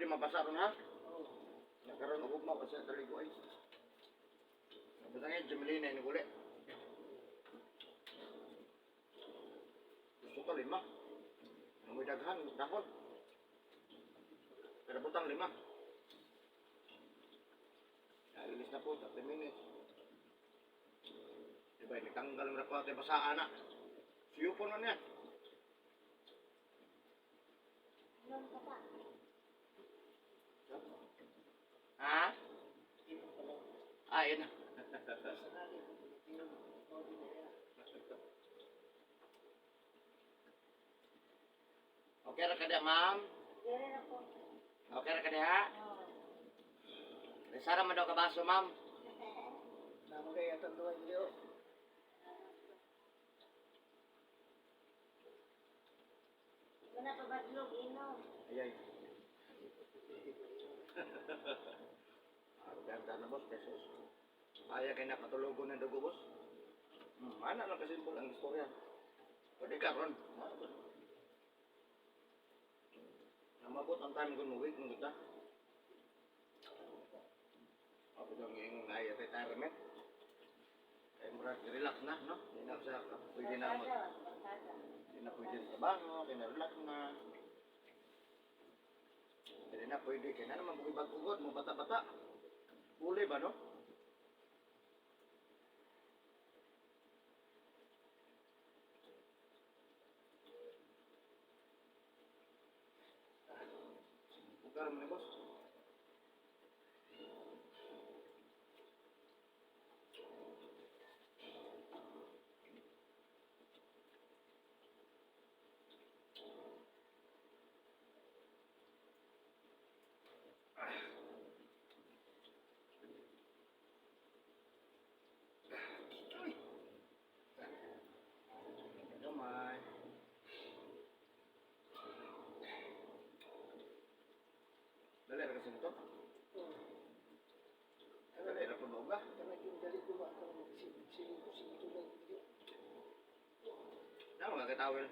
Pwede mabasa ron, ha? Oo. Nakaroon og ugma kasi sa ligo ay. Basta ngayon, Jamelina yung uli. Gusto ko lima. Amoy daghan, dahon. Pero butang lima. Nailis na po, 30 minutes. Diba, nitanggal mo na po ate basaan na. Siyupon na niya. Inom ka pa. Ha? Inom pa lang. Ah, yun na. Sa nalin, inom. Oo, di na yan. Okay ra ka diha, ma'am? Dere na po. Okay ra ka diha? Oo. Sara man daw ka baso, ma'am. Naman kaya tanduan niyo. Wala pa batlog, inom. Ay, ay. Ganda na, boss, pesos. Kaya kay nakatulogon ng dugo, boss. Ana lang kasimpol ang istorya. Pwede ka ron. Namabot ang time kung week nung kita. Ako daw ngayong na retirement. Kaya murag relax na, no? Hindi na sa pwede na mag Barkada, barkada. hindi na pwede sa trabaho, kaya na-relax na. Hindi na pwede, kaya na naman bukibag-ugod, mo bata-bata. Huli ba, no? Bugar mo ni boss. Gamay. Dali ra kasi nito. Oo. Dali ra pa ba? Kanang yung dali ko ba? Kanang magsiling ko, sige tulad niyo. Na mga katawil.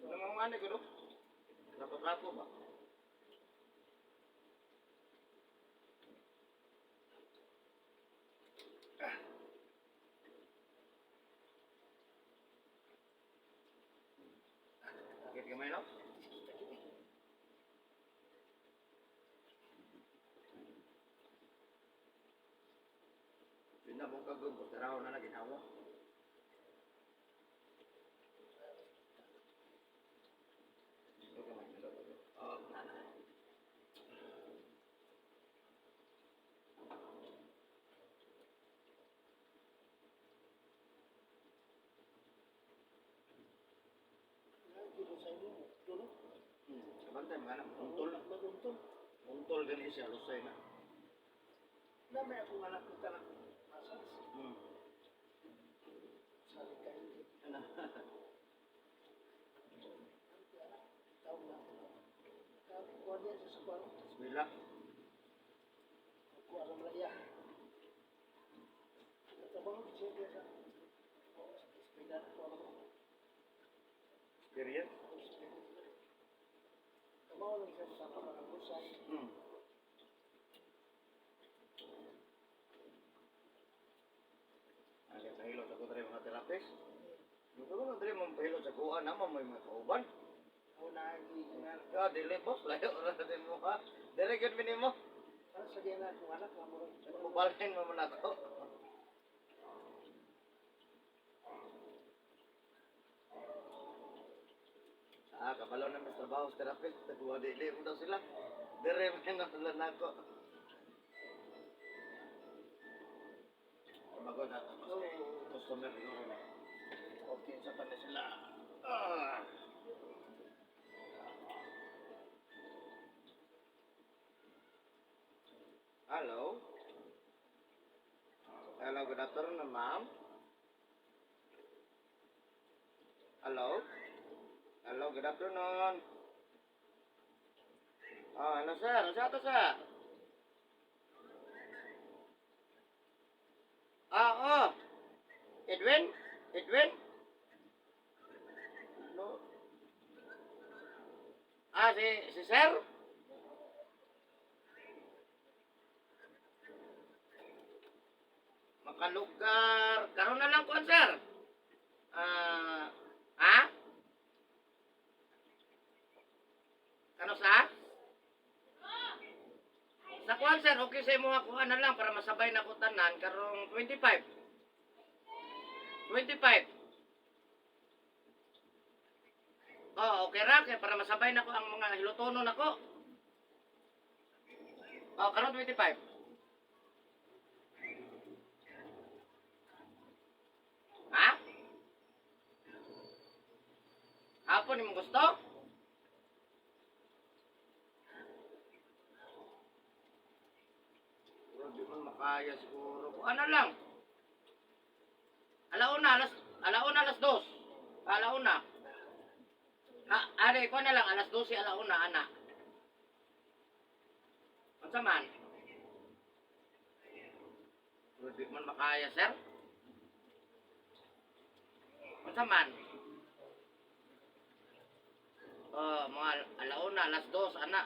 Namangani ko do. Rapo-rapo ba? Sakit gamay, no? Kita kini. Pinabong kagod, taraw na na ginawa. Oh, na na. Lagi mo sa inyo. Dulo. Kabantay, mga anak, untol. Maguntol. Untol gani siya, lusay na. Na may akong anak ko tanang masas. Sabi ka hindi. Ano? Taon na. Kuha niya siya sa kuha. Bismillah. Kuha ng laya. Nagtrabaho siya diya sa eskwela na kuha mo. Experience. Trabaho lang siya sa mga busay. Ang pahilot ako dre mga therapist. Yung ko dre mo pahilot sa kuha naman may mga kauban. Ako na nga Ya dili, boss, layo ra din mo ha. Dire gyud minimo. para sa diya na akong anak nga murag Mubalhin mo man ako. Ah, kabalo na mas trabaho sa therapist. Nagkuha dili mo daw sila. Dire man na sila nako. Bago na tapos kay customer siguro na. Okay sa pa na sila. Ah. Hello? Hello, good afternoon, ma'am. Hello? Hello, good afternoon. Oh, hello, sir. Ano siya to, sir? Ah, oh. Edwin? Edwin? No. Ah, si sir? okay sa imo kuha na lang para masabay na ko tanan karong 25. 25. Oh, okay ra kay para masabay na ko ang mga hilutonon nako. Oh, karon 25. Ha? Hapon imong gusto? Pero di man makaya siguro. Kung ano lang. Alauna, alauna, 2:00. Alauna. Ha, are, ko na lang, 12:00, alauna, ana. Unsa man? Pero di man makaya, sir. Unsa man? Oh, mga alauna, 2:00, ana.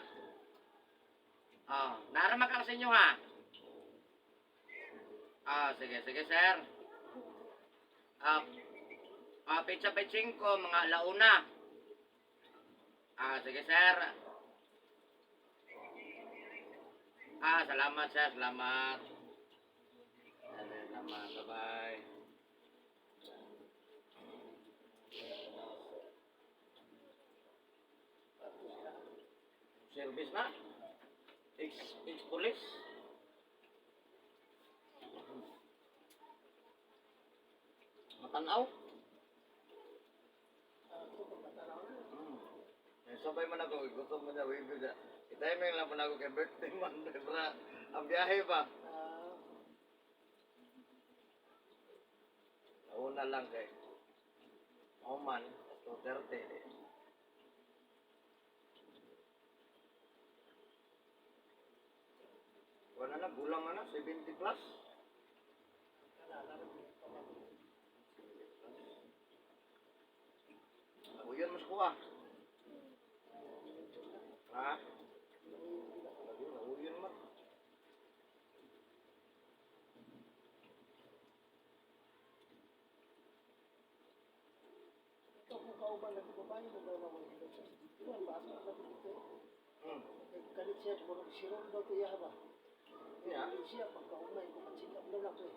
Oh, narama ka sa inyo ha. Ah, sige, sige, sir. Ah, pizza by 5, mga alauna. Ah, sige, sir. Ah, salamat, sir. Salamat. Salamat. Bye-bye. Service na. Ex, ex-police. Matanaw. Ito pagkatanaw na. Eh, sabay man ako, gusto mo niya, wave niya. I-timing lang man ako kay birthday man, bra. Ang biyahe ba? Ah, Nauna lang kay Oman, 2:30 eh. Wala na, gulang na na, 70 plus. kanala rin yung pamati. Uyon mas kuha. Ha? Uyon man. Ikaw kung kauban lagi babae, nagawa na mo yung sa Iwan ba? Asa lagi dito eh. Kalit siya, murag siron daw to iya ba? Yeah. Kalit siya, pagkaumay, kung matsikap daw na to eh.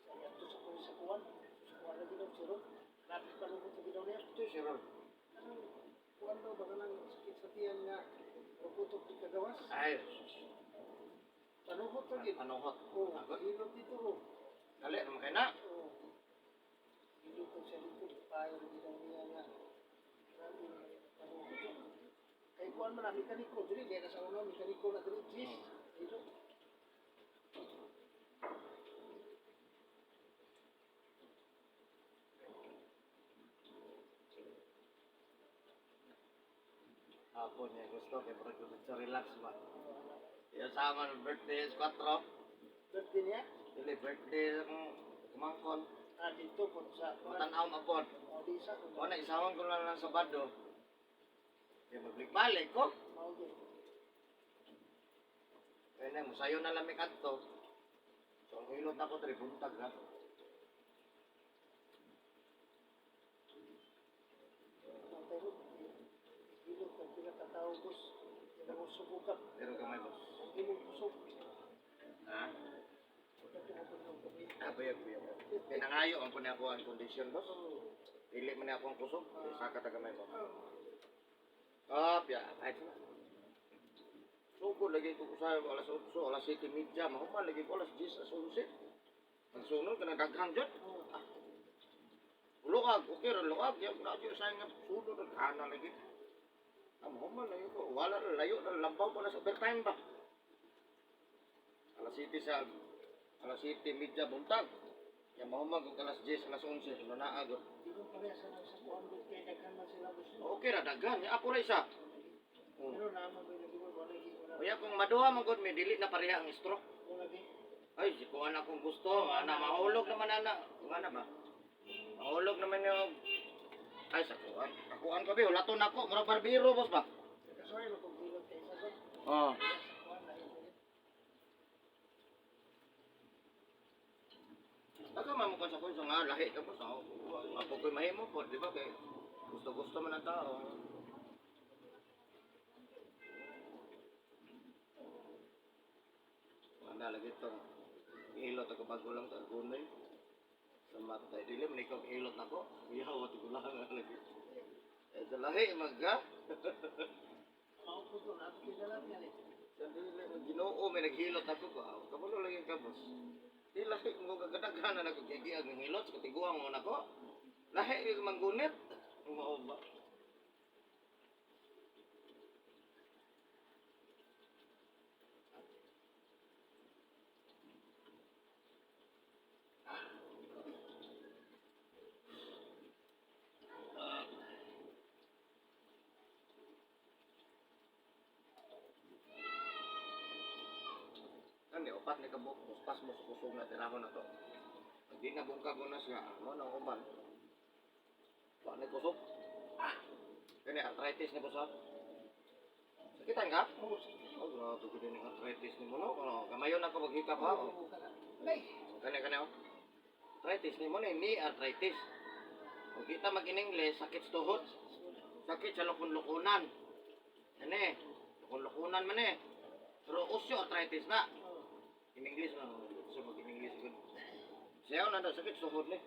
Sa ito sa kuwan sa kuwan, sa kuwan lagi daw siron. Grabe pa nung ito ginaw niya. Ito si Ron. Anong kuwan daw, baka nang sakit sa tiyan nga, ruputok di kagawas. Ay, Panuhot to gid. panuhot. Oo, Ako. hilot dito oh. Dali, naman kayo na. Oo. Hilot daw siya dito, payo rin ginaw niya nga. Grabe, panuhot to. Kay kuwan man na, mekaniko, dili, di na sa una, mekaniko na dili, jeez. Hilot. Hapon niya gusto kay murag gusto siya relax ba. Iya sama ng birthday is 4. Birthday niya? Dili birthday sa akong kumangkon. Ah, dito po sa Matanaw mapod. O, di sa kung Mo na isawan ko lang lang sa bado. Kay magbalik-balik ko. mao gyud. Kaya na musayo na lang mi kadto. So ang hilot ako diri buntag ha. Ang tayo, hilot ang pinakatao boss. Yan ang subukan. Pero gamay boss. Ang imong kusog. Ha? Pagkatungod ng gabi. Ah, bayag bayag. Pinangayo ang kunya ako ang kondisyon boss. Dili man ako ang kusog. Isa ka tagamay mo. Ah, biya, kahit na. Sugod lagi ko sa alas 8, alas 7:30, mahuman lagi ko alas 10, alas 11. Ang sunod kanang daghan jud. Ah. Luag, okay ra luag, ya na jud sa nga sunod ang kana lagi. Ah, mahuman lagi ko, wala na layo na lambaw pa na sa overtime ba. Alas 7 sa alas 7:30 buntag. Ya mahuman ko alas 10, alas 11, sunod na agad. Di ko pareha sa sa kuan gud kay daghan man sila boss. Okay ra daghan, ya ako ra isa. Oh. Pero naman may lagi mo wala lagi wala. Kaya kung maduha man gud may dili na pareha ang stroke. Wala lagi. Ay, si kuan akong gusto, ana mahulog naman ana. Kuan na ba? Mahulog naman yung ay sa kuan. Kuan ka be, ulaton ako, murag barbero boss ba? Sorry mo kung hilot kay sa gud. Oh. Sa kuan na yun. Baka man mo sa kuan sa nga lahi ka boss. Ako, ako ko'y mahimo po, di ba kay gusto-gusto man ang tao. Na lagi itong ihilot ako bago lang sa gunay. Sa matay. Dili man ikaw ihilot nako. Iyaw at gulang nga lagi. Eh, sa lahi magka. Mao ko to na kidala niya ni. Sa dili man Ginoo may naghilot ako ko. Ah, kabalo lagi ka boss. Di lahi mo kagadaghan na nako gigiag ng hilot sa katiguang mo nako. Lahi yung manggunit. Mao ba? Kani upat ni kabuk, pas mo sa kusog na tirahon na to. Pag di nabungkag mo na siya, mo nang uban. Wa ni kusog. Ah. Kani arthritis ni boss ha? Sakitan ka? Oh, sige. Oh, grabe ko din ang arthritis ni mo no. Ano, kamayon ako maghikap ha. Oh. Oo, kana. Nay, Kani kani oh. Arthritis ni mo ni knee arthritis. Kung kita mag in English, sakit sa tuhod, sakit sa lukon-lukunan. Ano eh, lukon-lukunan man eh. Pero osteoarthritis na. Oh. In English na, so mag in English good. Siya na daw sakit suhod ni.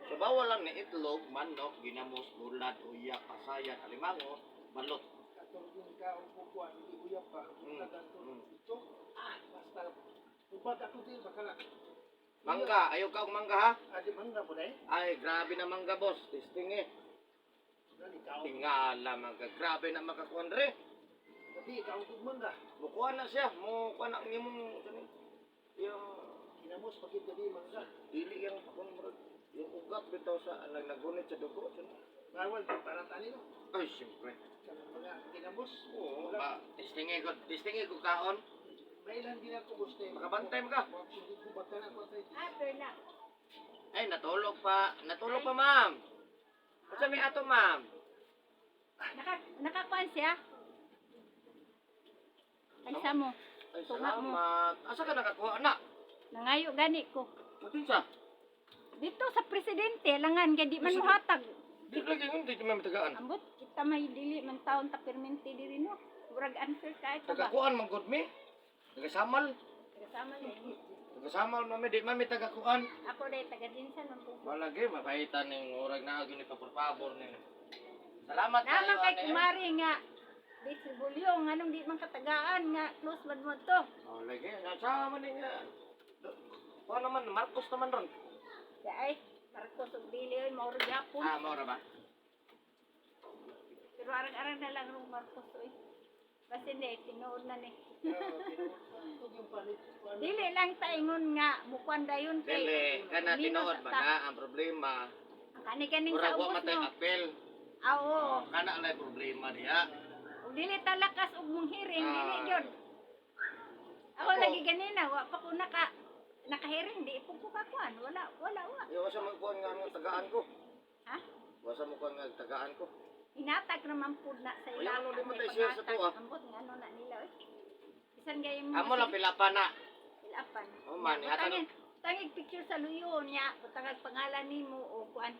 So bawal lang ni itlog, manok, ginamos, bulad, uyak, pasayan, alimango, balot. Katong yung kaong kukuan, hindi uyap pa. Tagan to. Ito, basta. Ubag ako din, baka na. Mangga, ayaw ka og mangga ha. Adi mangga po dahil. Ay, grabe na mangga boss. Testing eh. Dali, kaong. Tingala mangga, grabe na makakuan re. Gabi, kaong kong mangga. Mukuan na siya, mukuan na ang imong yung Kinamos, pagit gabi, mangga. dili yung kung yung ugat bitaw sa nag nagunit sa dugo. Bawal, para tani no. Ay, siyempre. Kanang mga kinamos. Oo, Wala. ba, testingi ko, testingi ko kaon. Mailan din ako gusto. Makabantay mo ka. Hindi ko baka na ako arthritis. Ah, perla. Ay, natulog pa. Natulog pa, ma'am. Unsa may ato, ma'am? Nakakuan siya? Ay, sa mo. Ay, Tunga mo. salamat. Asa ka nakakuha, anak? Nangayo gani ko. Putin sa. Dito sa presidente, langan, kay di man muhatag. Di lagi yun, di may matagaan. Ambot, kita may dili man taon ta permente diri no. Murag unfair kahit pa ba? Tagakuan, man good me. Tagasamal. Kasama ni. Tagasamal, mami. Di man may tagakuan. Ako dahil taga dinsan man po. Walagi, mapahitan ng orag na agyo ni papor-pabor ni. Salamat Naman kay ane. kumari nga. Di si Bulyo, nganong di man katagaan nga close man mo to. Oh, lagi. Nasama ni nga. Kuha naman, Marcos naman ron. Di ay, Marcos ug dili oy mauro gyapon. Ah, maura ba? Pero arang-arang na lang rong Marcos oy. Basta hindi, tinuod na ni. Ito yung palit. Dili lang taingon nga mukuan dayon kay Dili, kana minus tinuod ba ta. na ang problema? Ang kani-kaning sa Murag wa ubos matay no. apel. Ah, oo. Oh, kana alay problema diha. Ug dili talakas og mong hearing, dili Ah. gyud. Ako Ako- lagi ganina, wa pa ko nakahearing, di po ko kakuan, wala wala wa. Yo wasa mo kuan nga ang tagaan ko. Ha? Wasa mo kuan nga ang tagaan ko. Hinatag naman pud na sa Wala, ila. ano, di mo Ang tayo share sa paghatag. tuwa. Ambot nga ano na nila oy. Bisan gayong Amo lang pila pa na. Pilapan. Oh, man, Butangin, butangin picture sa luyo niya, butangag pangalan nimo o kuan.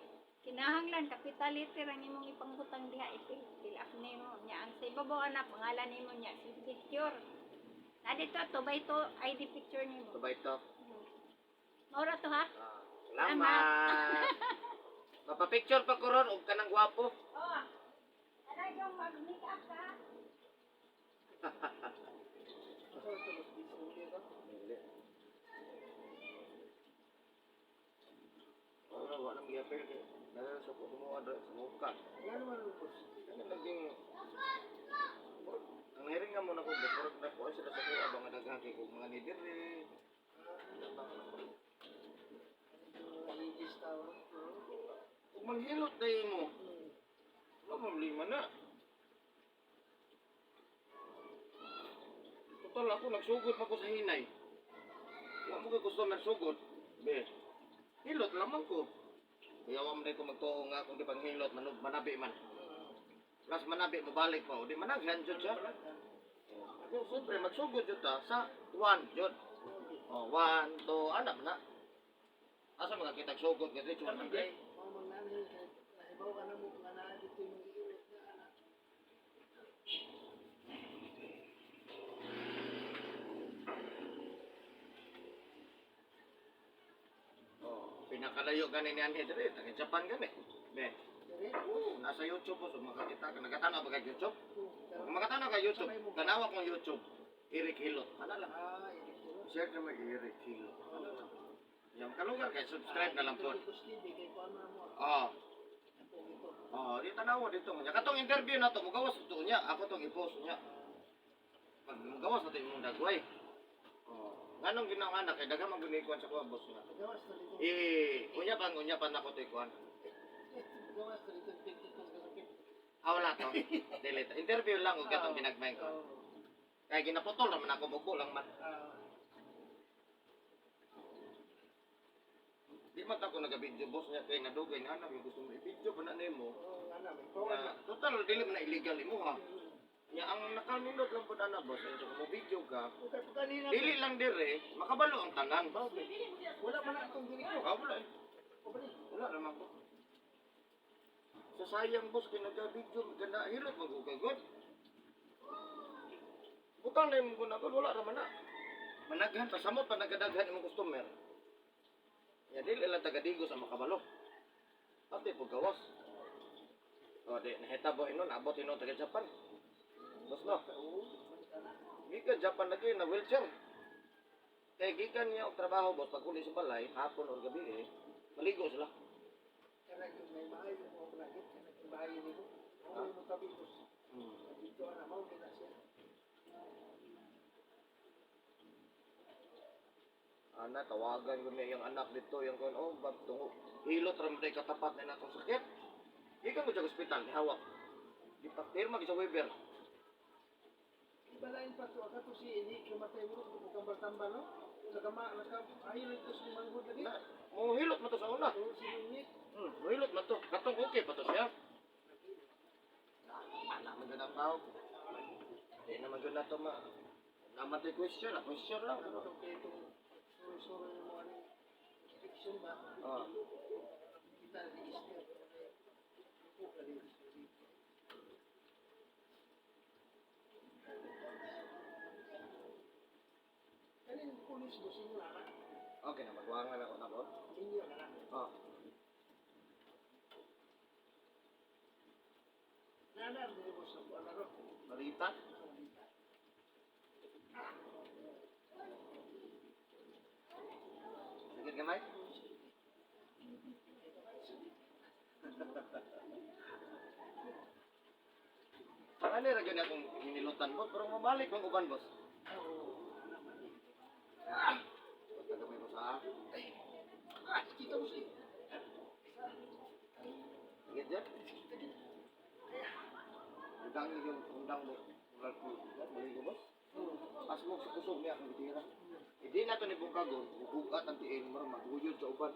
Kinahanglan capital letter ang imong ipangbutang diha ipil fill up nimo niya ang sa ibabaw na pangalan nimo niya si picture. Na dito to by to ID picture nimo. Sabay to. Maura to ha. Ah, salamat. Mapapicture pa ko ron og kanang gwapo. Oh. Ana yung mag-make up ka. Ito, ito, ito. Dili. Wala wa nang giapel kay dahil sa kumuha dre sa muka. Wala naman ang boss. Kana laging ang hearing nga mo na ko murag na ko sila sa kuha ba nga daghan kay kog mga ni diri. Mga ladies tao. Ug manghilot dai mo. Wala problema na. Total ako nagsugod pa ko sa hinay. Wa mo kay customer sugod. Be. Hilot lamang ko. Kaya wa man ko magtuo nga akong gipanghilot manub manabi man. Plus manabi mobalik pa o di managhan jud siya. Ako siyempre magsugod jud ta sa 1 jud. Oh, 1 2 anak na. Asa makakita sugod nga diretso 100. Mga mananay, kahit nahibaw ka na mo, nga naa dito yung mga ilot na anak. Nakalayo gani ni Anhe diri, taga Japan gani. Be. Dire. Oo, nasa YouTube po, so makakita ka. Nagatanaw ba kay YouTube? Oo, pero- Kung makatanaw ka YouTube, tanawa kong YouTube. Eric Hilot. Ano lang? Ah, Eric Hilot. Share naman Eric Hilot. Ano lang? Yung kalugar kay subscribe na lang po. Dito sa TV, kay kuan man mo. Oo. Ako ito. Oh, di tanawa dito niya. Katong interview na to, mugawas to niya. Ako tong i-post niya. Pag mugawas na to imong dagway. Oh, nganong ginawa na kay daghan man gud ni kuan sa kuha boss nga. Gawas na dito. Eh, unya pa nako to ikuan. Gawas na dito. Dito sa sakit. Ah, wala to. Delete. Interview lang og katong ginagmay ko. Oo. Kay ginaputol naman ako mugo lang man. Ah, Di man ta ko naga-video boss niya kay nadugay nga anak yung gusto mo i-video pa na nimo. oo, nga na, may power Na, na. total dili man na illegal imo ha. Nya ang nakanindot lang pud ana boss, kung mo video ka, Okay, pag kanina, dili lang dire, makabalo ang tanan. wala man na itong dili ko. Ah, wala eh. O, bali. Wala naman ko. Sa sayang boss, kay nagka-video, maganda, hilot magugagod. Butang na yung gunagod, wala raman na. Managhan, pasamot pa nagadaghan imong customer. Ya, dili lang taga-digos ang makabalo. Pati po gawas. O, di, nahitabo hinon, abot hinon taga Japan. Boss no? Oo, balik ka na. Gikan Japan lagi na wheelchair. Kaya gikan niya og trabaho boss, pag uli sa balay, hapon or gabi eh, maligo sila. Kana yung may maayo mo ang langit, kana yung maayo nimo. Mao mo tabi ko. Dito ana mao na siya. Ana, tawagan ko niya yung anak dito, yung kon, oh, bab, tungo. Hilot ramday katapat na natong sakit. Gikan ko sa ospital, nihawak. Gipaktirma sa Weber. Ibalain pa to kato si ini kay matay mo ko tambal-tambal no. Nagama naka ayo lang to sa manghod lagi. Na, mo hilot man to sa una. Oo, si Ningit. Mo hilot man to. Katong okay pa to siya. Ana man gud ang tao. Di naman gud na to ma. Namatay question, na question lang. Ano to kay itong suri-suri mo ani fiction ba? Oh. Kita ni Esther. Ko kali. Kanin pulis do sinyo na na. Okay na magwangan ako na ko. Inyo na na. Oh. Nana, dili mo sa kuan na ro. Marita. Sige gamay. Ano ra gyud akong hinilutan boss, pero mabalik ang uban boss. Ah, gamay mo sa. Ah, kita mo siya. Sige dyan. Undang yung undang mo. Murag ko. Muli ko boss. Pasmok sa kusog niya akong gitira. Hindi na to ni Bungkagon, bugat ang tiil mo, maguyod sa uban.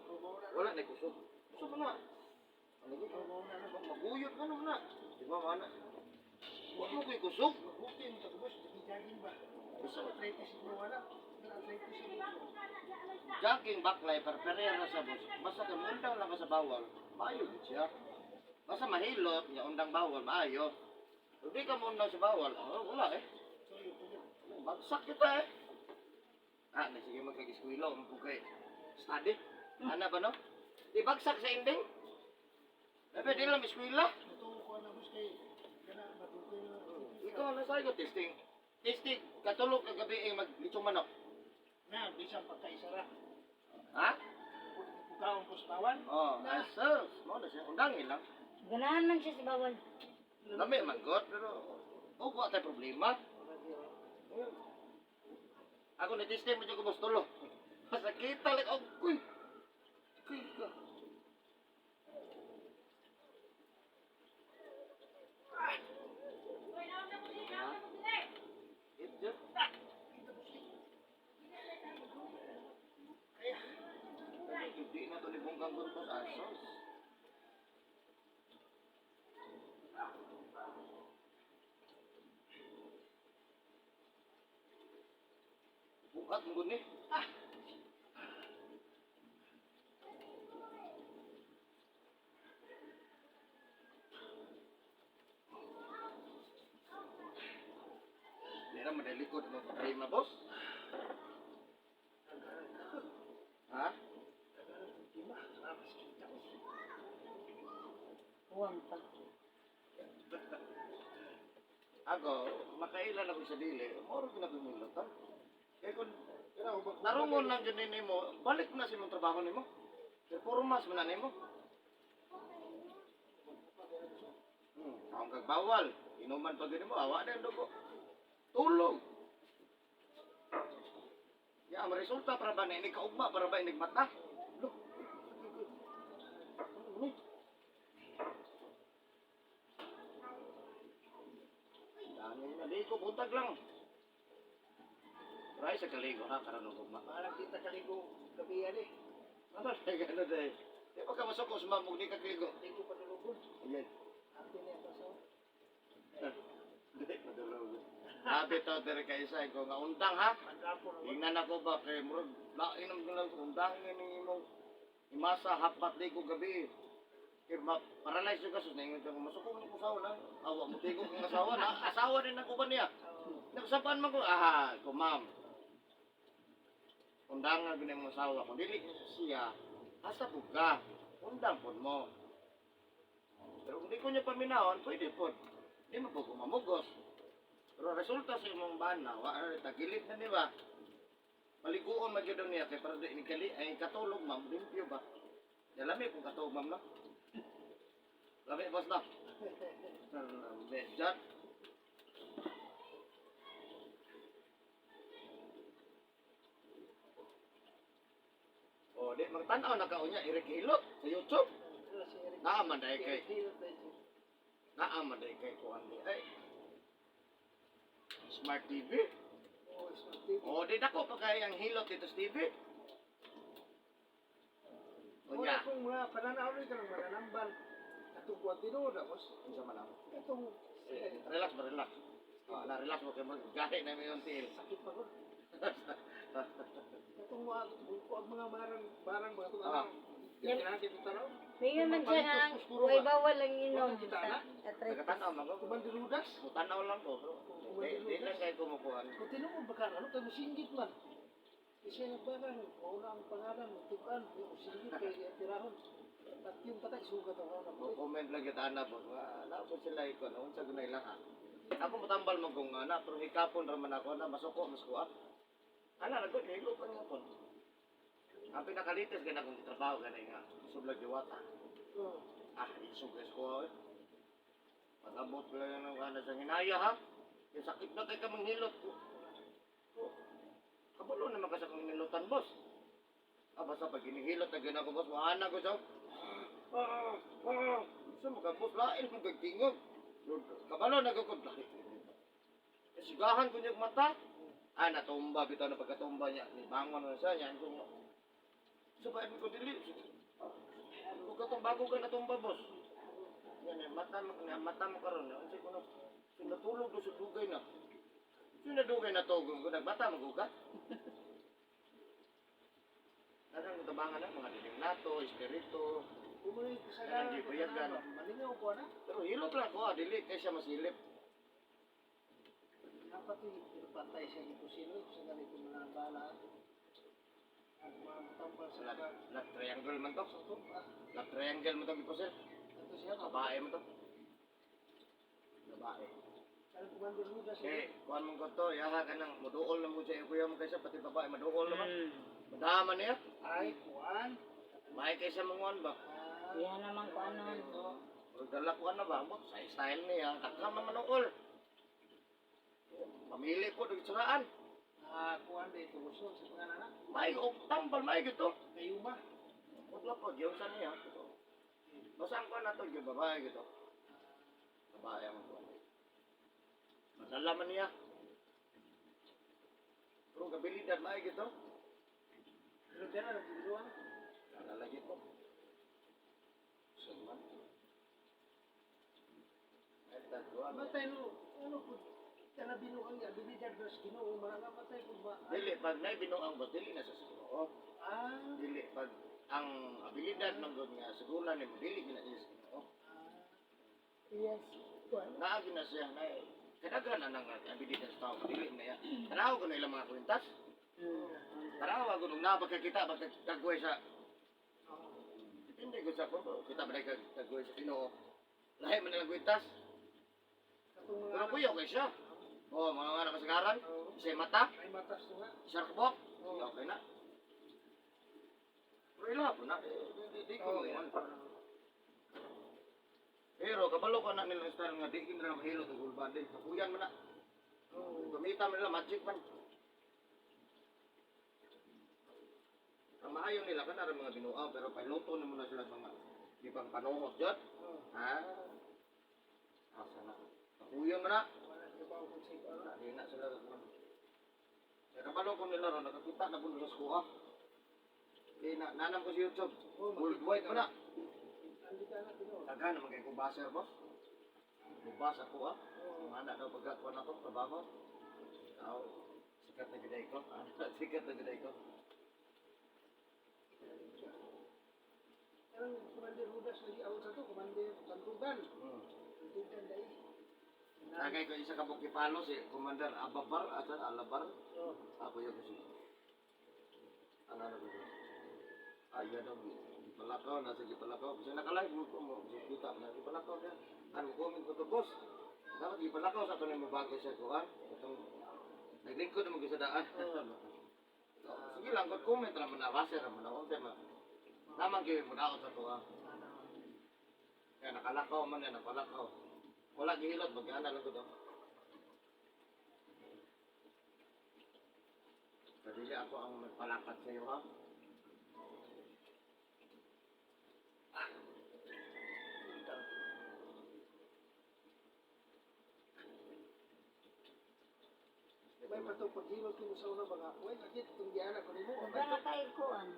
Wala na kusog. Kusog na. Ang lagi ka. Maguyod ka naman na. Di ba mana? Huwag mo ko'y kusog. Mabuti mo sa kubos, jogging ba? Gusto mo arthritis mo wala. Arthritis mo. Jogging baklay, perperera sa boss. Basta ka undang lang ka sa bawal, maayo gid siya. Basta mahilot, niya undang bawal, maayo. Kung di ka mo undang sa bawal, oh, wala eh. Bagsak kita eh. Ah, na sige magkag-eskwela, umpo kay study. Ana ba no? Di bagsak sa ending. Bebe, di lang eskwela. Matuo ko na boss kay kana matukoy na arthritis. Ikaw na sa'yo, testing. Testing, katulog kagabi eh, maglitsong manok. Na, bisan pagkaisara. Ha? Pukaon ko sa bawal. Oh, asos. Mo na siya. Undangin lang. Ganahan man siya sa bawal. Lami man god, pero oh, wala tayo problema. Ako na testing mo dyan ko tulo. Masakita lang. Oh, kuy. Kuy ka. Hindi na to ni Bonggang Guntos Asos. Bukat mo gud ni. Ah. Di na madalikod mo problema, boss. Ha? Huwag pa. Ako, makailan ako sa dili, moro ko na pumilot, ha? Kaya kung Pero ba narungon lang dyan nimo, balik na sa imong trabaho nimo. Performance man na nimo. Ang kagbawal, inuman pa gani mo, awa na yung dugo. Tulog. Ya, ang resulta para ba na inig kaugma, para ba inig mata? Look. Ano ni? Dami na, di ko buntag lang. Try sa kaligo ha, karon og ugma. Parang kita kaligo gabi yan eh. Ano na gano day? Di ba ka masukos ma'am ug di ka kaligo? Hindi ko panulugon. Ayan. Ate niya pa sa. Di madulog. Sabi to dere kay isa ko nga undang ha. Pandapo na. Tingnan ako ba kay murag lain ang gilang undang ni imong imasa hapat di ko gabi. Kay ma paralyze yung kasos ningon ko masuko man ko asawa na. Awa mo tigo kang asawa na. Asawa din ako ba niya? Nagsapan man ko aha ko ma'am. Undang nga gini mo asawa kung dili siya asa pud ka. Undang pud mo. Pero kung di ko niya paminahon, pwede po. Di mo po kumamugos. Pero resulta sa imong bana, wa tagilid na ni ba? Paliguon man gyud niya kay para di ni kali ay katulog ma'am, limpyo ba? Lami kung katulog ma'am no. Lami boss na. Lami jat. O di magtan-aw na ka unya Eric Hilot sa YouTube. Ano si Eric? Naa man dai kay Eric Hilot na ito. naa man dai kay kuan di ay. Smart TV. Oo, Smart TV. O di dako pa kay ang hilot dito sa TV. Wala Unya, kong mga pananaw rin ka ng mananambal. Katong kuwan tinuod ako. unsa man ako? Katong Eh, relax ba, relax. Oh, ala, relax mo kay mag-gahi na may tiil. sakit pa ko. Katong mga kuwan mga barang barang mga itong Ah. arang. Kailangan kita tanaw. Mingon man siya nga, way bawal ang inom sa arthritis. Nagtanaw man ko. Kumandirudas. Mutanaw lang ko. Bro. Di, di lang kay kumukuhan. Kung tinuod ba ka, ano kayo singgit man. Isa nga barang, mauna ang pangalan, tukan, yung singgit kay tirahon. At yung patay, sugat ang una Mo comment lang kita ana po. Wala po sila iko na unsa gunay lang ha. Ako mutambal mo kung ana pero hikapon ra man ako na masuko mas kuha. Ana ra gud hilo pa nga pon. Ang pinakalitis gana kong trabaho gana nga sublag diwata. Oo. Ah, isog guys ko. Eh. Pag-abot ko lang ng ana sa hinaya ha. Yung sakit na kay ka manghilot ko. Oh, kabalo naman ka sa kong hinilotan, boss. Ah, basta pag hinihilot na gana ko, boss, maana ko siya. Ah, ah, gusto mo ka, boss, lain mo kagtingog. Kabalo na ko kung Sigahan ko niyang mata. Ah, natumba, bitaw na pagkatumba niya. Nibangon na siya niya. Kung, sa bayan ko dili. Kung katong bago ka natumba, boss. Yan, eh, mata mo, nga, mata mo karon. Ano ko na, so, natulog do sa dugay na. So, nadugay na to, kung nagbata mo ka. Daghang tabangan na, mga dilim nato, espiritu. Kung mga kasagaran Kanang gibuyagan. malingaw ko na. Pero hilot lang ko, ah, dili kay siya masilip. Dapat yung pinapantay siya ni Kusino, sa ganito mga bala. Ang mga tambal sa Lap, lap triangle man to. sa tumba. Lap triangle man to, giposel. Ito siya, Babae man to. Babae. Ang kumandirudas siya. Eh, kuan mong ko to, yaha ka nang muduol na mo siya, kuya mo kaysa, pati babae, maduol naman. Madama niya. Ay, kuwan. May kaysa manguan ba? Ah, Yan naman ko ano. ito. Murag dala ko na ba? Mo, sa style niya, takam naman manuol. Pamili ko, dugsuraan. Ah, kuwan na ito. Gusto sa pangalan na. May og tambal, may gito. Kayuma. Wala po, diyon sa niya. Basta ang kuan na to, yung babae gito. Babae ang kuan. Madala man niya. Pero kabilidad, may gito. Pero dyan na, nagbibiluan. Nalalagay ko. Sugman. Ay, tagwa. Matay no, ano po, kana binuang niya, binidad na sa Ginoo, maranga matay po ba? Dili, pag naibinuang ba, dili na sa Ginoo. Ah, Dili, pag ang abilidad man gud nga sigulan nimo dili gina siya sa Ginoo. Yes. Kuan. Naa gina siya na kadaghan na nang abilidad sa tao dili na ya. Tanaw ko na ilang mga kwintas. Tanaw ko nung napagkakita pagkagway sa oo. depende ko sa ko kita ba kagway sa Ginoo. Lahi man nilang kwintas. Katong mga Pero anak. kuya, okay siya. Oh, mga anak kasagaran. Oo. Isa yung mata, Ay matas to nga. isa kabok. Oo. Okay na. Pero ila po na. Eh, di ko Oo. mo pa. Pero kabalo ko na nila style nga di nila mahilot og whole body. Kakuyan man na. Oo. Gamitan man nila magic man. Ang maayo nila kanara mga binuang pero piloto na muna sila sa mga di pang panuhot jud. Oo. Ha? Asa na. Kakuyan man na. Wala kay bawo kung sa ikaw. Wala, di na sila kakuan. Kaya kabalo ko nila ron, nakakita na po nila sa kuha. Di na, nanam ko sa YouTube. Oo, Worldwide mo na. Andi ka na tinuod. Daghan naman kay kong baser, boss. Bubas ako, ah. Oo. Mga anak daw pagkakuan ako, trabaho. Aw, sikat na giday ko. Sikat na giday ko. Karang Commander Hudas lagi awon sa to, Commander Bantugan. Bantugan dai. Nagay ko isa ka bukipalo si Commander Ababar, asan Alabar. Oo. Ako yun kasi. Ano ano ko? Ay, yan daw. Gipalakaw, nasa Gipalakaw. Kasi nakalive mo ko mo. Kasi kita na Gipalakaw niya. Ano comment ko to, boss? Dapat Gipalakaw sa ito na mabago sa kuan. Itong naglingkod naman ko sa daan. So, sige lang, kung comment raman na, base raman na, unsa man. Tamang gawin mo na ako sa tuwa. Kaya nakalakaw man yan, nakalakaw. Wala gihilot, mag-ana lang ko daw. Padili ako ang magpalakad sa iyo, ha? May patong paghilot kimo sa una ba nga. Way sakit itong giana ko nimo. Wala na kay kuan.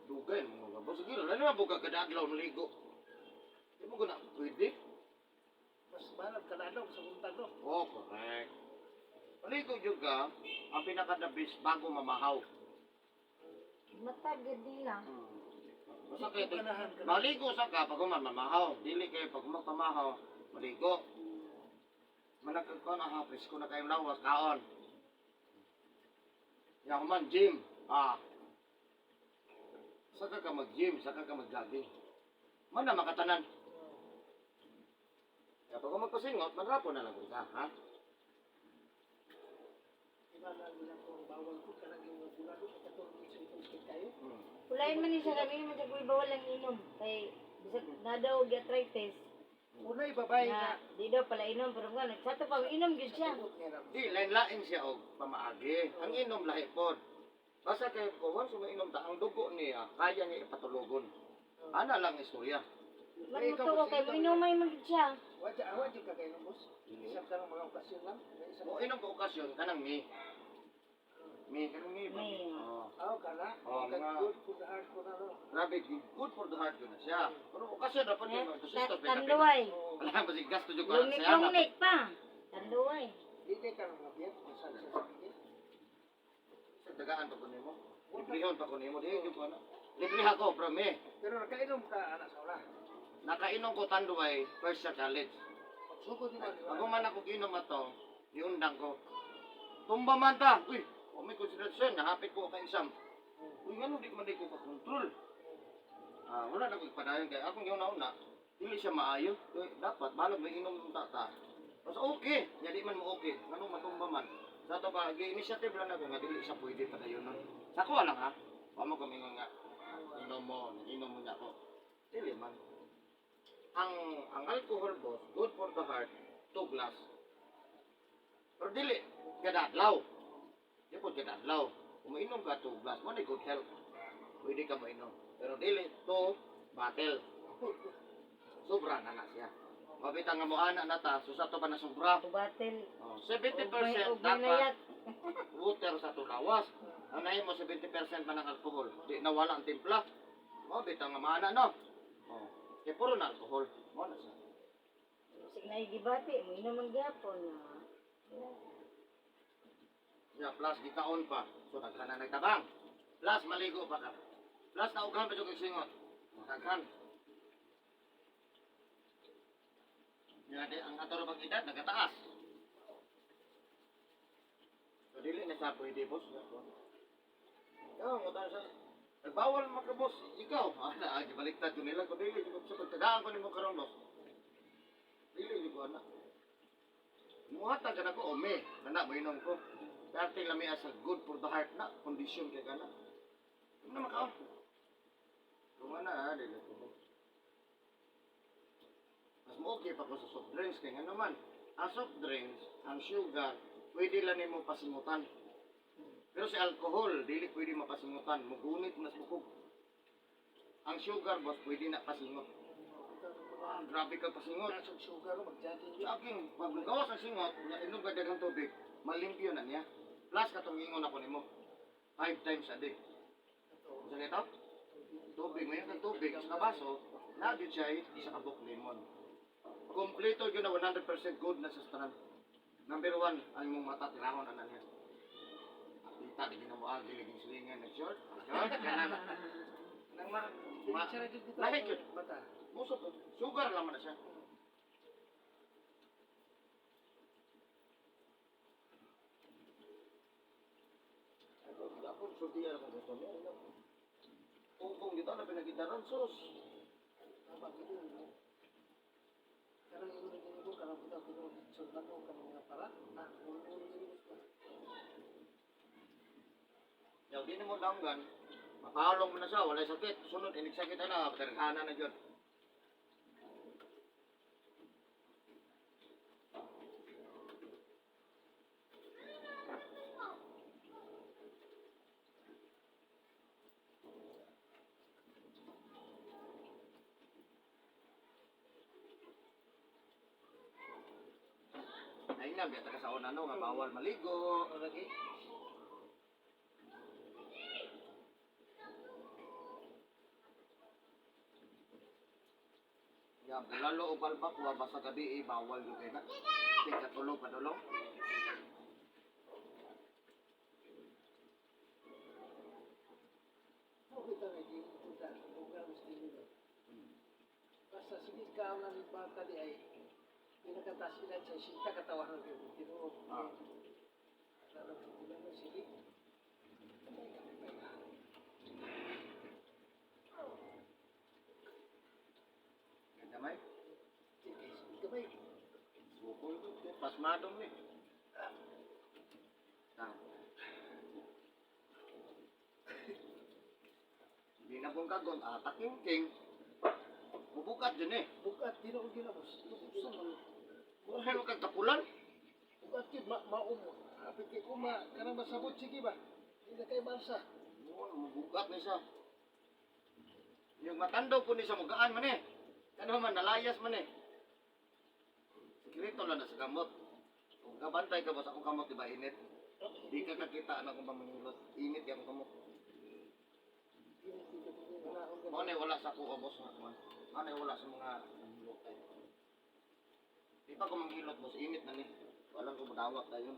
Dugay mo mga boss. Sige, wala naman buka kada adlaw naligo. Di mo ko na pwede. Mas balag kada sa buntag no. Oh, correct. Maligo juga, ang pinaka the best bago mamahaw. Matag gid nila. Basta kayo, Ganahan ka. maligo sa ka pag human mamahaw. Dili kayo pag magpamahaw, maligo. Managkag ko na ha, presko na kayong lawas, kaon. Ya human gym. Ah. Saka ka mag-gym, saka ka mag-jogging. Man na makatanan. Kaya pag magpasingot, manrapo na lang ka, ha? Iba na nila ko bawal ko kanang yung bulado sa katong sa itong sakit kayo. Kulain man ni siya kami man sa kuy bawal lang inom kay bisag na daw og arthritis. Unay babae Na nga. di daw pala inom pero nga nagsato pa inom gyud siya. Sabot nga na. Di, lain-lain siya og pamaagi. Ang inom lahi pod. Basta kay kung once mainom ta, ang dugo niya, kaya niya ipatulogon. Ana lang istorya. Man mo tuwa kay mo inom ay man gyud siya. Wadya awa jud ka kayo boss. Isang ka ng mga okasyon lang. May isang Mo inom ka okasyon, kanang mi. Mi, kanang mi ba? Mi. Oo. Aw kana. Oh, mga- Good for the heart ko na no. Grabe, good for the heart yun na siya. Pero okasyon, dapat Eh, yun, magdositos, may kape. Tanduay. Oo. Wala ba si gasto dyan ko siya? Lumik-lumik pa. Tanduay. Di kay ka ng mga biyat. Masan siya sa bigit. Sa dagaan pa ko nimo. Librehon pa ko nimo. Di, di ko na. Libre ako, from me. Pero nakainom ka anak sa una. Nakainom ko tanduay, first sa college. Pagsugod ni man. Bago man ako ginom ato, niundang ko. Tumba man ta. Uy, o may konsiderasyon, nahapit ko kay isam. Uy, ngano di man di ko kakontrol. Ah, wala na ko ipadayon kay akong una-una. Dili siya maayo. Uy, dapat balag may inom ta ta. Mas okay, nya di man mo okay. Ngano matumba man. Sa ato ba, gi-initiative lang ako nga dili siya pwede padayon nun. Sa ko lang ha. Wa mo kami nga inom mo niya ako. Dili man. Ang alcohol boss, good for the heart, two glass. Pero dili, kada adlaw. Di po kada adlaw. Kung mainom ka two glass, mo ni good health. Pwede ka mainom. Pero dili, two bottle. Sobra na na siya. Mabita nga mo ana na ta, so sa to pa na sobra. Tubatel. Oh, Ug 70% may dapat nayat. water sa tulawas. Ang nahin mo 70% pa ng alcohol. Di nawala ang timpla. Mao bitaw nga maana no. Oh. Kay puro na alcohol. Mao na siya. Sig na gibati mo inom man gyapon. Ya plus gikaon pa. So daghan na nagtabang. Plus maligo pa ka. Plus naughan pa jud kay singot. Daghan. Ya di ang ato ra bang edad nagataas. So dili na sa pwede boss. Ikaw mo sa Bawal makabos, ikaw. Ah, na, gibaliktad ko nila. Kung dili, sa pagtagaan ko nimo karon boss. ko ana. Muhatag ka na ko, ome, nana, moinom ko. Dati lami as a good for the heart na, condition kay kana. Ano na makaon? Kung ana, ah, dili ko ba. Mas mo okay pa ko sa soft drinks kay ngano man. Ang soft drinks, ang sugar, pwede lang nimo pasingutan. Pero si alcohol, dili pwede mapasingutan, mugunit mas bukog. Ang sugar, boss, pwede na pasingot. Ah, grabe ka pasingot. Nasog sugar, mag-jogging yun. Sa akin, pag magawas ang singot, nga inom ka daghang tubig, malimpyo na niya. Plus, katong ingon ako nimo. 5 times a day. Ito. Sa nito? Tubig, ngayon kang tubig, sa kabaso, na gyud siya isa ka buok lemon. Kompleto yun na 100% good na sa tanan. Number 1, ang imong mata tirahon ana niya. Kita di na mo agi laging silingan nag short. Short kanang nang ma, ma Siya na dito. Lahi yun. Mata. Muso po. Sugar lang man na siya. Ako, ako, sultihan ako gusto niya. Ano? Kung dito na pinagitaran, sus. Tama, gito yun. Karang ingon na ko, karang kita tinuod sa nako kanang mga para. Ah, ulo gini ko. Yaw, di na mo danggan. Mapalong mo na siya, walay sakit. Sunod, inig sakit na, pagkarghana na yun. Ay na, biyata ka sa una no, nga bawal maligo. Ano lagi? Ya, bulalo o balbakwa, basta gabi eh, bawal yun kayo na. Tika tulog padulong. Mo kita nga dito ta, lugar mas dili ba. Basta sige ka ang ni bata di ay pinakatas sila sa sita katawaran kayo tinuod. Ah. Lalo sila na sige. Ganda may. Sige, sige kamay. Sukol ko. Pasmadong ni. Ah. Hindi na pong kagon, atak yung king. Bubukat dyan eh. Bukat tinuod gyud na boss. Buhay mo kag kapulan. Bukat gyud ma maumo. Apit kay kuma kanang masabot sige ba. Di na kay balsa. Bukat ni siya. Yung matando po ni sa mugaan man eh. Kano man, nalayas man eh. Sikreto lang na sa gamot. Kung kabantay ka ba sa akong kamot, di ba init? Di ka kakita na akong pamangilot. Init yung kamot. Mao na wala sa ako, boss. Mao na wala sa mga manghilot tayo. Di pa ko manghilot, boss. Init na ni. Walang ko madawat tayo.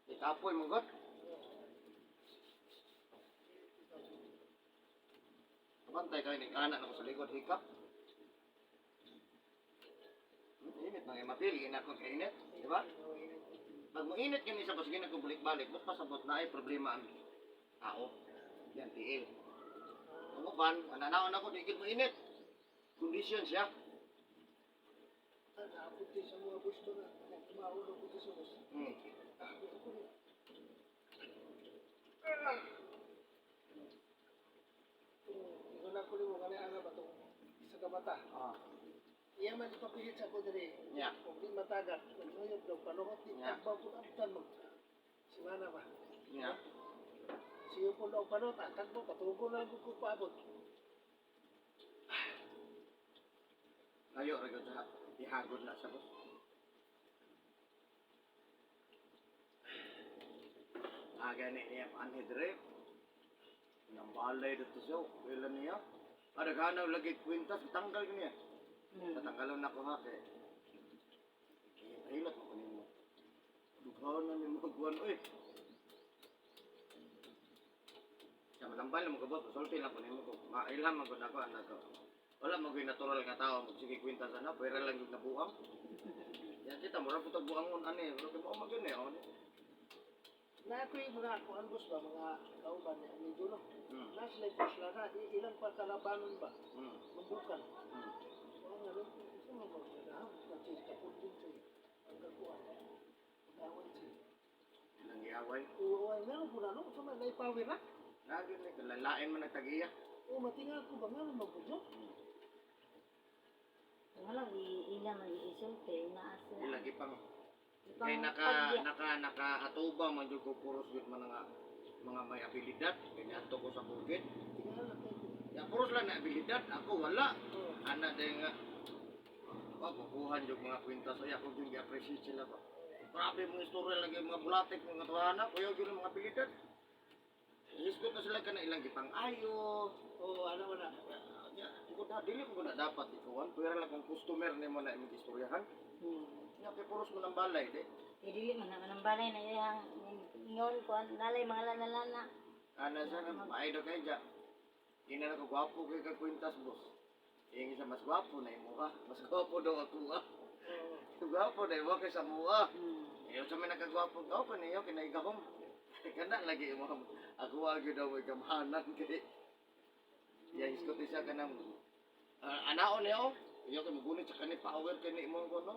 Di kapoy, manggot. Kabantay kayo, nag-anak na ko sa likod, hikap. Init na nga, mapili na akong kainit. Di ba? Pag mainit yun isa, boss, gina ko balik-balik, mas pasabot na ay problema ang tao. Yan, tiil. Ang uban, ananaon ako, di mo init. Condition siya. Naabot din sa mga gusto na maulo ko sa boss. Ingon ako nimo kani ana ba tong isa ka mata. Ah. Iya man ipapilit sa ko diri. Yeah. Kung di matagat, magnuyog daw panuhot di Yeah. tagbaw ko abtan mag simana ba. Yeah. Siyo po daw panuhot, ah, tagbaw patugo na lang ko paabot. Layo ra gyud sa ihagod na sa boss. Ah, gani niya anhi dire. Nambalay dito siya. Wala niya. Adagana lagi kwintas tanggal niya. Tatanggalon na ko ha kay. Hilot mo kunin mo. Dughan na ni mo guwan oy. Sa malambal mo kabot, sulti lang kunin mo ko. Mailham man gud nako anak ko. Wala mo gyud natural nga tao magsige kwintas ana, pwera lang gyud nabuang. Yan kita mura putog buangon ani, mura kay mao magyun eh. Oh. Na ako yung mga kuan boss ba, mga kauban ni amigo no. Mm. Na sila yung na, ilang pa kalabanon ba, Mm. mabukan. Mm. Oo nga, no? Gusto mo ba, nagaham, nagsis ka po. Ngano po na no? Sa may power na. Lagi ni kalalain man ang tagiya. O matinga ko ba ngano magbudyo? Wala ila man isulti naa sila. Lagi pang Ipang kay naka pagya. naka nakaatubang man jud ko puros jud man nga mga may abilidad kay niadto ko sa bukid. Tingala na kayo. Ya puros lang na abilidad, ako wala. Oh. Ana day nga wa kukuhan jud mga kwintas ay ako jud gi-appreciate sila ba. Grabe mga istorya lagi mga bulatik mga tuwana, kuya jud ang mga abilidad. Hisgot na sila kana ilang gipang-ayo. Oh, ano wala. Ya, ko na dili ko na dapat ikuan, pwera lang kung customer nimo na imong istoryahan. Ya kay puros mo ng balay di. Eh, dili man naman ang balay na iyang ingon ko nalay mga lana-lana. Ana sa nga maay daw kay ja. Di na ko gwapo kay ka kwintas, boss. Yung isa mas gwapo na imo ka. Mas gwapo daw ako ah. Oh. Gwapo na imo kay sa mua. Hmm. Iyo sa may nakagwapo gwapo na iyo kinaigahom. Kana lagi imo ako gyud daw may gamhanan kay. Ya iskot siya kanang anaon niyo. Iyo kay mugunit sa kani power kay ni imong kuno.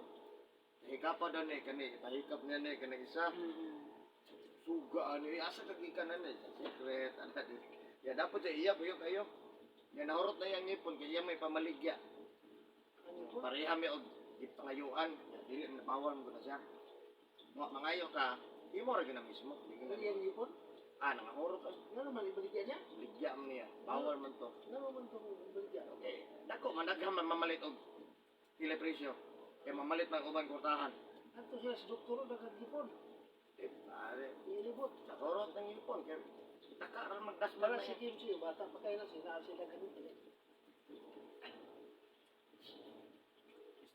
Hikapa daw ni kani pahikap niya ni kanang isa. Suga ano eh, asa ka gikan na sa secret ana di. Ya dapat sa iya kuyo kayo. Ya nahurot na yang ngipon kay iya may pamaligya. Ano po? Pareha mi og gipangayuan, ya dili na bawal mo na siya. Mo mangayo ka, imo ra gyud na mismo. Dili Ano na- yan ipon? Ah, nangahurot ka. Ngano man ibaligya niya? Ligya man niya. Bawal man to. Ngano man to ibaligya? Okay. Dako man daghan man mamalit og pila presyo. Kay mamalit man uban kwartahan. Anto sila sa doktor nagagipon. Eh, pare, Ilibot. sa horot ng ipon kay taka ra magdasmal Para na si siya. Kim Chiu, bata pa kayo na sila sila ganito.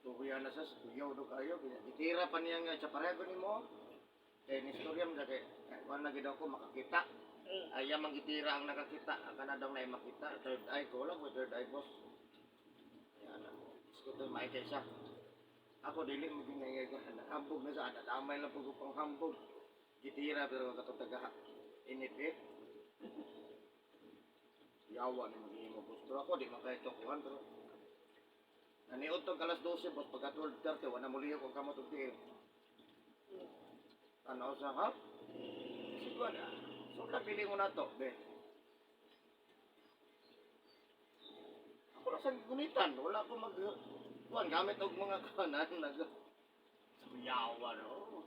Istorya na sa kuyaw do kayo. Gitira pa niya nga sa pareho nimo. Kay ni istorya mo kay kuan na gid ako makakita. Ay man gitira ang nakakita, ang kana daw na makita. Third eye ko lang, third eye, boss. Yan. Iskuto may kay siya. Ako dili mo gingay ko hambog na sa ana damay lang pug pang hambog. Gitira pero katong taga init eh. Yawa ni maghimo boss. Pero ako di man kay kuan pero naniod tong alas 12 boss pagka 12:30 wala mo lihok ang kamot og tiil. Ano sa ha? Siguro na. So pili mo na to, be. Ako lang sa gunitan, wala ko mag kuan gamit og mga kanan nag yawa no.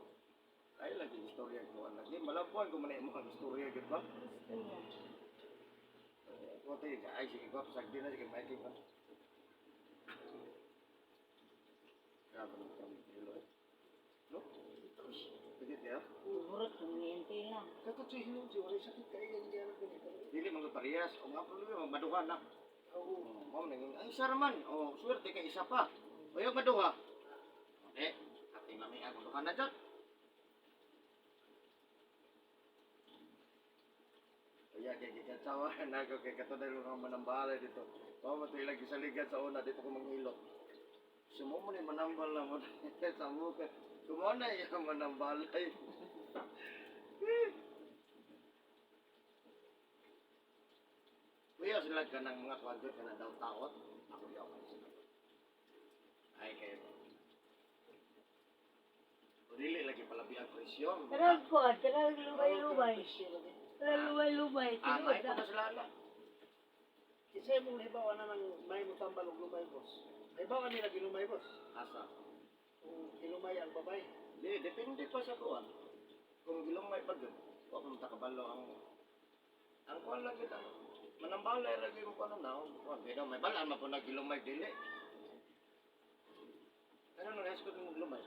Ay lagi istorya ko lagi malabuan ko man imong istorya gid ba? Ko tayo ay sige ko sagdi na sige may ba. Grabe ng kami kilo eh. No? Pwede niya? Burot kung ngiyente na. Kato si Kim Chiu, wala sakit kayo yan niya ganito. Dili man ko parehas o nga problema maduha na. Oo. Oh, mao na ang isa ra man. Oh, swerte kay isa pa. O yung maduha. Eh, ating lami ang duha na dyan. Kaya kay gikatsawa na ko kay kato dahil mga manambalay dito. Mao mo to ilang gisaligan sa una dito ko manghilot. Sumo mo ni manambal na mo sa muka. Kumo na iya manambalay. Kuya sila ka ng mga kwadro ka na daw taot. Ako yaw ka sila. Ay kayo. O dili lagi palabi ang presyo. Karag ko, karag lubay-lubay. Karag lubay-lubay. Ah, Tinuod may na. pa sila na. Kasi mong halimbawa na ng may mutambal og lumay boss. Halimbawa nila gilumay boss. Asa? Kung gilumay ang babay. Di, depende pa sa kuwan. Kung gilong may pag wa kung takabalo ang kuwan lang kita. Manambalay ra gyud mo kuan na. Kuan pero may balaan man po na gilumay dili. Ano nang escort mo gilumay?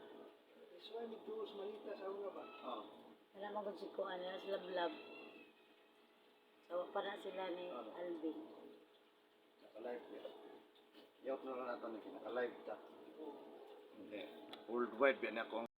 That's why nagduos malita sa una ba? Oh. Wala man gud si kuan, wala sila vlog. So, pa na sila ni Alvin. Naka-live ya. Yaw na lang nato na naka-live ta. Hindi. Worldwide ba na ako.